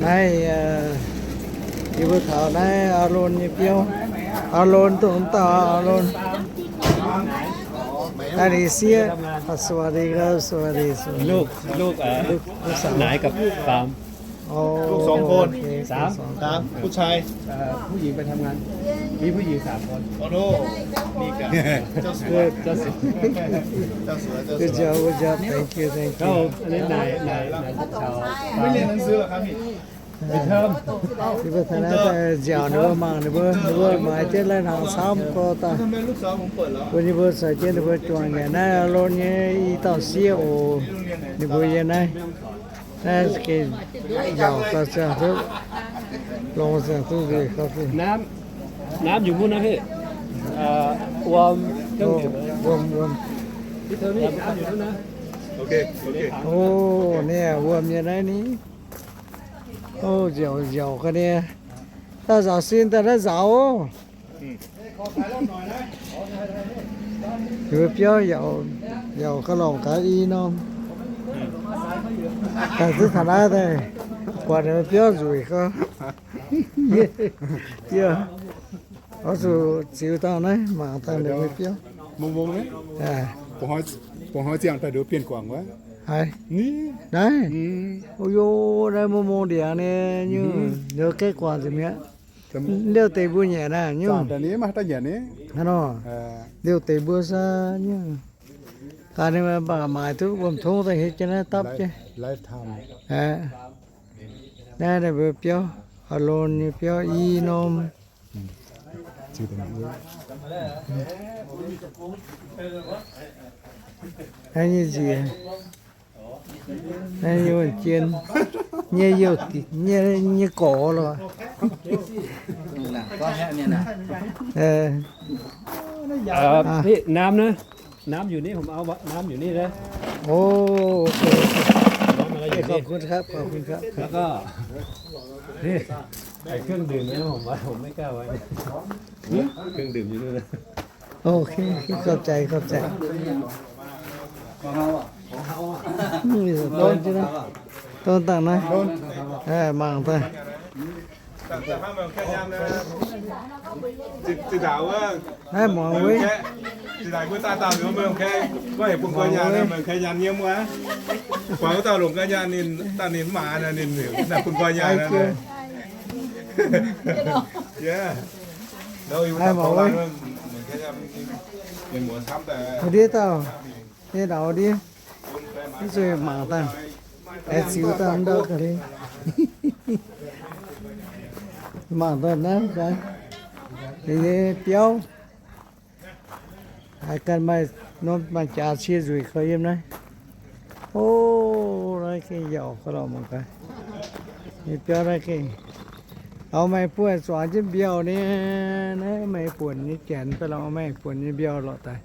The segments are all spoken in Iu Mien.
Naaiv, yie mbuo taux naaiv Aalon nyei biauv. Aalon, dongh dauh Aalon. อาเลเซีย สวัสดีครับ สวัสดี สวัสดี ลูก ลูก เอ่อ ลูกสาว ไหนกับปาล์ม อ๋อ ลูกสองคน โอเค สาม สาม ผู้ชาย เอ่อ ผู้หญิงไปทำงาน มีผู้หญิงสามคน โอ้โห นี่กัน เจ้าสัว เจ้าสัว เจ้าสัว Good job, good job. Thank you, thank you. ครับผม อันนี้นาย นาย นายชาว ไม่เรียนหนังสือเหรอครับพี่ Yie mbuo taux naaiv daaih nziaauc ninh mbuo mangc ninh mbuo, ninh mbuo maaiz jienv lai-hnaangx camv gorx daaih. Bun yie mbuo caux jienv ninh mbuo juangc nyanc naaiv Aalon nyei i dauh sieqv oc. Ninh mbuo yiem naaiv, naaiv gengh nziaauc gauh ziangh duqv, longx ziangh duqv nzueic gauh fih. น้ำ น้ำอยู่นู่นนะพี่ เอ่อ วอร์มเครื่องดื่ม wuom wuom. พี่เธอนี่ น้ำอยู่นู่นนะ โอเค โอเค Ov, ninh wuom nyei naaiv ni. Ov, nziaauc nziaauc ga'naaiv. Daaih nzaaux sin daaih naaiv nzaaux oc. Ninh mbuo biauv yaac, yaac ga'lorngc gaax i norm. Daaih zuqc taux naaiv daaih, buatc ninh mbuo biauv nzueic gauh. Yie, oix zuqc ziux dangh naaiv mangc dangh ninh mbuo biauv. Mong mong naaiv. Buo hnoi ziangh daaih nduov bienh guangc wuov. Haiz. Naaiv. O yo, naaiv mong mong ndiangx nyei, nyungc, nduov gaeqv guangc ziepc mi'aqv. Liouh deix mbuo nyanc naaiv nyungc. Hnangv nor, liouh deix mbuo sa nyungc. Gaax ninh mbuo mangc maaiz duqv wuom tongv daaih hietv jienv naaiv dapv jienv. Naaiv ninh mbuo biauv, Aalon nyei biauv i norm. Naaiv nyei nziex, naaiv nyei wuonh jien, nyei youh, nyei gorx lorqc. เอ่อ พี่ น้ำนะ น้ำอยู่นี่ ผมเอาน้ำอยู่นี่นะ โอ้ โอเค น้ำอะไรอยู่นี่ ขอบคุณครับ ขอบคุณครับ แล้วก็ นี่ ไอ้เครื่องดื่มนะ ผมว่าผมไม่กล้าไว้ เครื่องดื่มอยู่นู่นนะ โอเค โอเค ขอบใจ ขอบใจ อืม ต้นตางนะ เออ มางไป Zinh ndaangc wuov, zinh ndaangc mbuo daaih dauh mienh mbuo mangc gaax, mbuo heuc bun nqoi nyaanh, mangc gaax nyaanh yiem wuov. Buatc wuov dauh longc gaax nyaanh ninh, daaih ninh mv maaih, ninh heuc bun nqoi nyaanh. Ndiev dauh, nyei ndau ndiev, mv zuqc mangc daaih, aengx ziux daaih ndau ga'hlen. Mangc daaih naaiv gaax, ninh nyei biauv. Haiz ganh maaih norm maaih jaax cie nzueic koi yiem naaiv. O, naaiv gengh yaac gauh lorqc mangc gaax. Nyei biauv naaiv gengh, auv maaih buonc zuangx jienv mbiauh nyei, naaiv maaih buonc nyei janx daaih lorqc, maaih buonc nyei mbiauh lorqc daaih.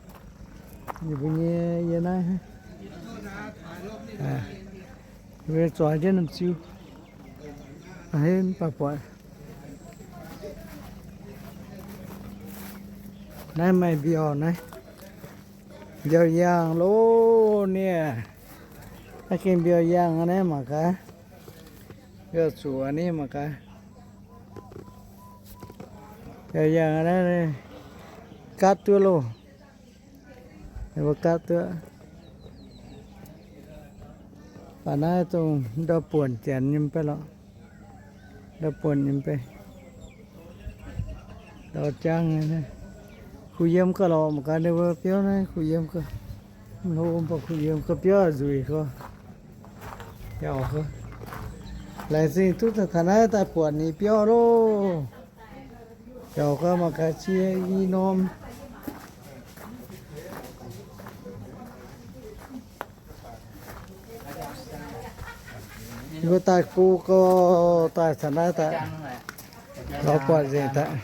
Ninh mbuo nyei yiem naaiv, ninh mbuo zuangx jienv norm ziu. Aa, mv baac buatc naaiv maaih mbiauh naaiv, mbiauh yaangh loh nie. Naaiv gengh mbiauh yaangh naaiv mangc gaax. Mbiauh zuqc naaiv mangc gaax. Mbiauh yaangh naaiv gaatv duqv loh. Mbuo gaatv duqv. Baac naaiv dongh ndau buonc janx nyei mv bei lorqc. Ndau buonc nyei mv bei. Ndau jangv nyei. Kuh yiem gauh lorqc mangc gaax, ninh mbuo biauv naaiv kuh yiem gauh. Mv hlo mv baac kuh yiem gauh, biauv nzueic gauh. Laengz zingh duqv taux naaiv daaih buatc ninh biauv loh. Yaac gauh mangc gaax cie i norm. Mbuo daaih go gau, daaih taux naaiv daaih lorz buatc nzengc daaih.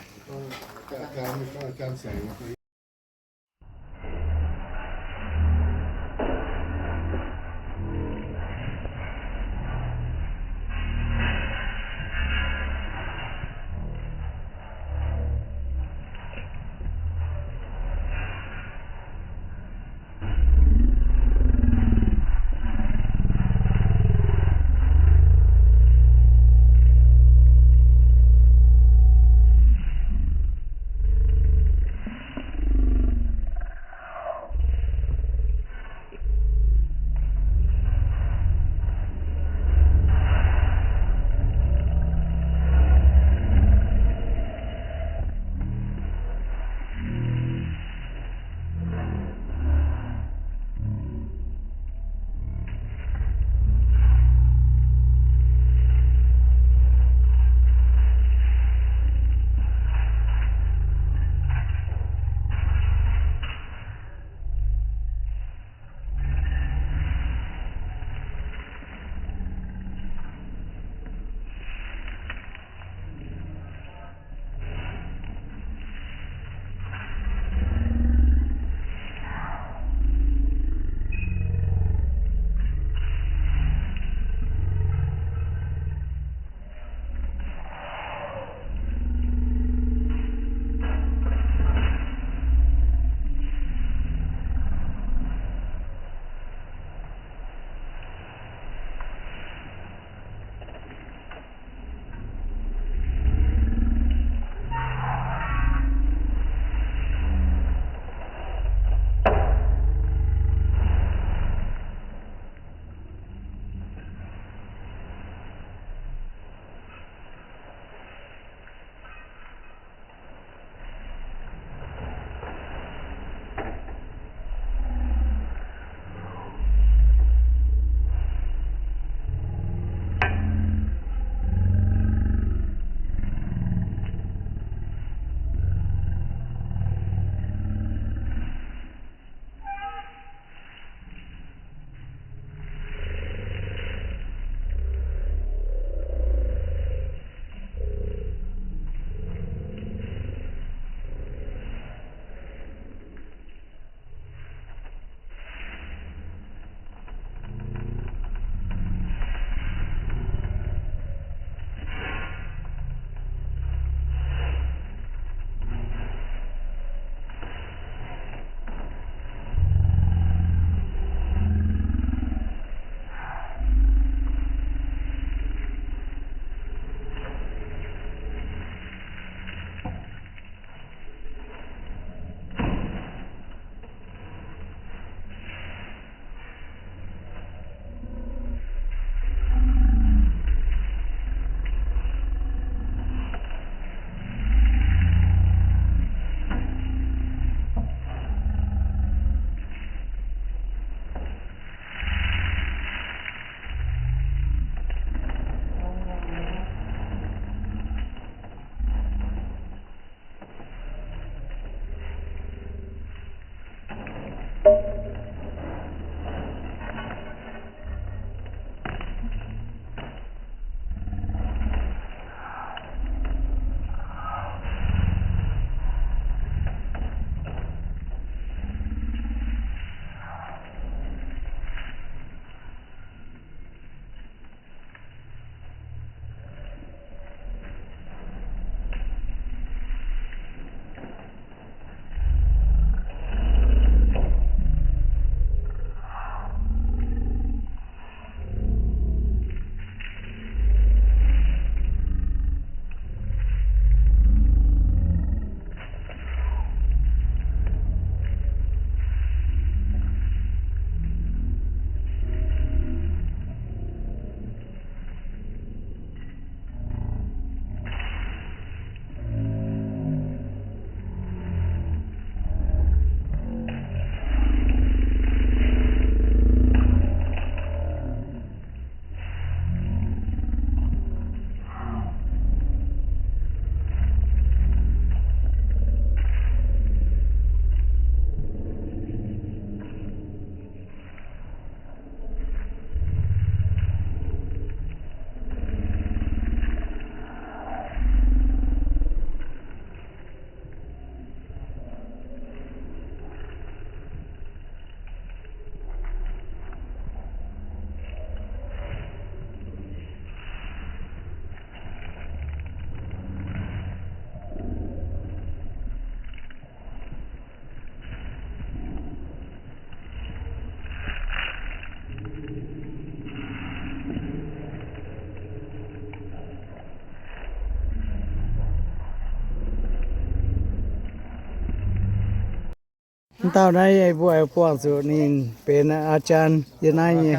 Dauh naaiv yie mbuo buangh zuqc ninh benx อาจารย์ yie naaiv nyei.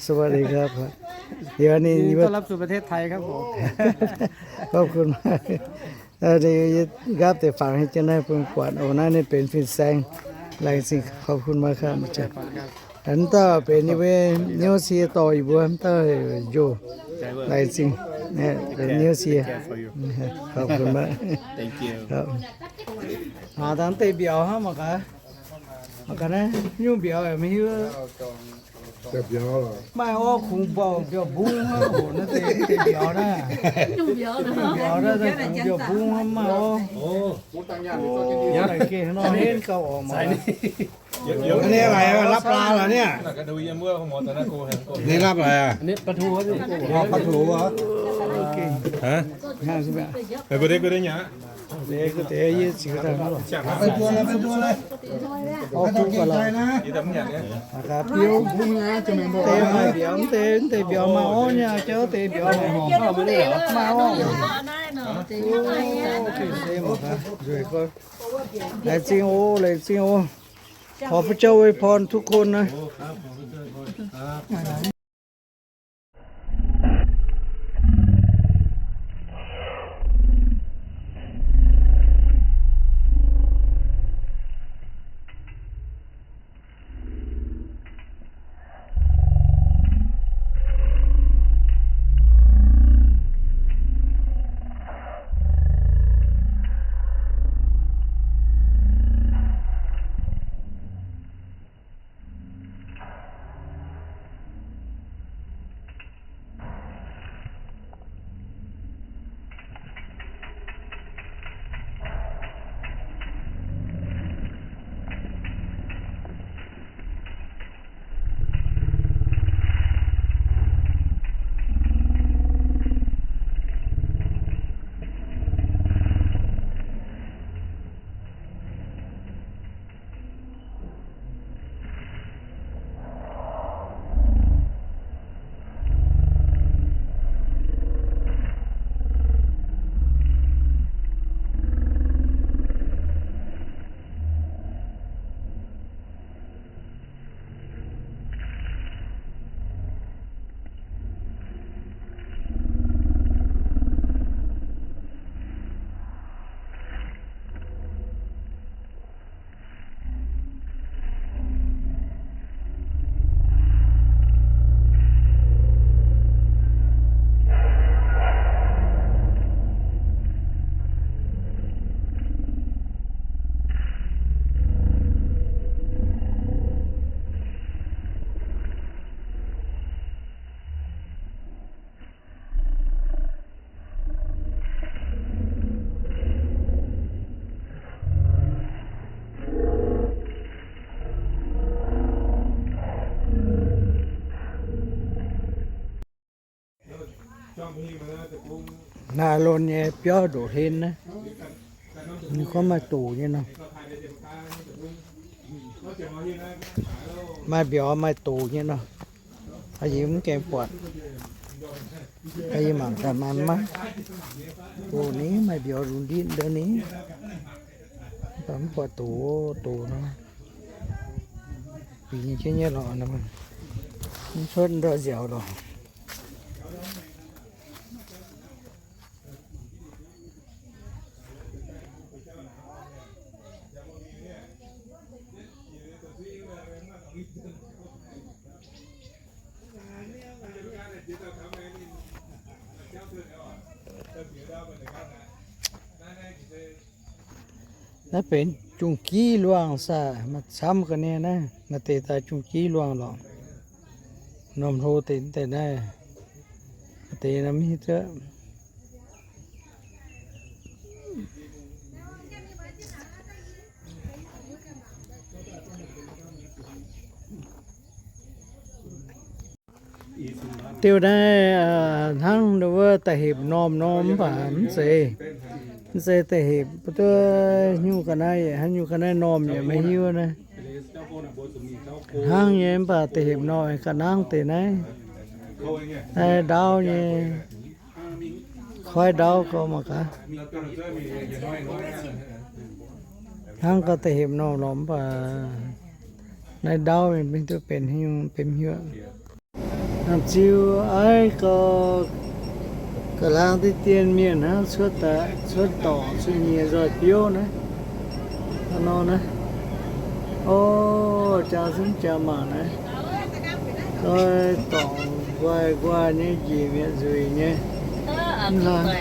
สวัสดีครับ Yie ninh ต้อนรับสู่ประเทศไทยครับผม ขอบคุณมาก. Nqaapv deix fangx jienv naaiv bun buatc oc. Naaiv ninh benx fin-saeng. Laengz zingh, ขอบคุณมากครับ อาจารย์. Aa, dauh benx ninh mbuo niouv sie dorh yie mbuo, dauh njoh. Laengz zingh, benx niouv sie. ขอบคุณมาก. Aa, dangh deix mbiauz hnangv mangc gaax. Mangc gaax naaiv nyungc mbiauz yaac maiv hiuv. Maaih orv kungx mbaaux mbiauz mbungv hnangv oc. Naaiv deix mbiauz naaiv. Mbiauz naaiv deix kungx mbiauz mbungv hnangv maaih orv. Laengz gengh nor henv gauh oc mangc. Aa, la'plaa lorqc niaa. Ninh la'plaa aac? ปลาทู ครับพี่ อ๋อ ปลาทูเหรอ Hah? Deix deix yie ziux daaih. Biouv, deix maaih mbiauz, deix, deix mbiauz maaih orv nyei, jauv deix mbiauz maaih orv. Laengz zingh oc, laengz zingh oc. ขอพระเจ้าอวยพรทุกคนนะ Naaiv lon nyei biauv ndoqc hlen naaiv, ninh gorngv maaih doqc nyei nor. Maaih mbiauz maaih doqc nyei nor. Yie mv gaengh buatc. Yie mangc daaih maaih mv maaih. Doqc ni, maaih mbiauz nzunc nditv ndau ni. Mv baac mv buatc doqc, doqc nor. Bingx jienv nyei lorqc, mv cuotv ndortv nziaaux lorqc. Naaiv benx jung-giv luangh saah, maaih camv ga'naaiv naaiv, maaih deix daaih jung-giv luangh lorqc. Norm hlo deix deix naaiv, maaih deix naaiv mv hiuv duqv. Diuh naaiv hnangv wuov da'hepc normh nor mv baac mv zeiz, mv zeiz da'hepc, mv duqv nyungc ga'naaiv, hnangv nyungc ga'naaiv normh yaac maiv hiuv naaiv. Hnangv nyei mv baac da'hepc normh ga'naaiv hnangv deix naaiv, naaiv ndaauv nyei, koiv ndaauv gauh mangc gaax. Hnangv gauh da'hepc nor lorqc, mv baac naaiv ndaauv mingh maiv duqv benx haaix nyungc, benx hnyouv. Ziux aiv gauh ga'hlang diqv dien mienh hnangv, cuotv dorngc cuotv nyiex nzoih biouv naaiv. Hnangv nor naaiv. O, jaa zunv jaa mangc naaiv. Nzoih dorngc nquaih nquaih nyei, njiec mi'aqv nzueic nyei. Mv hlaax.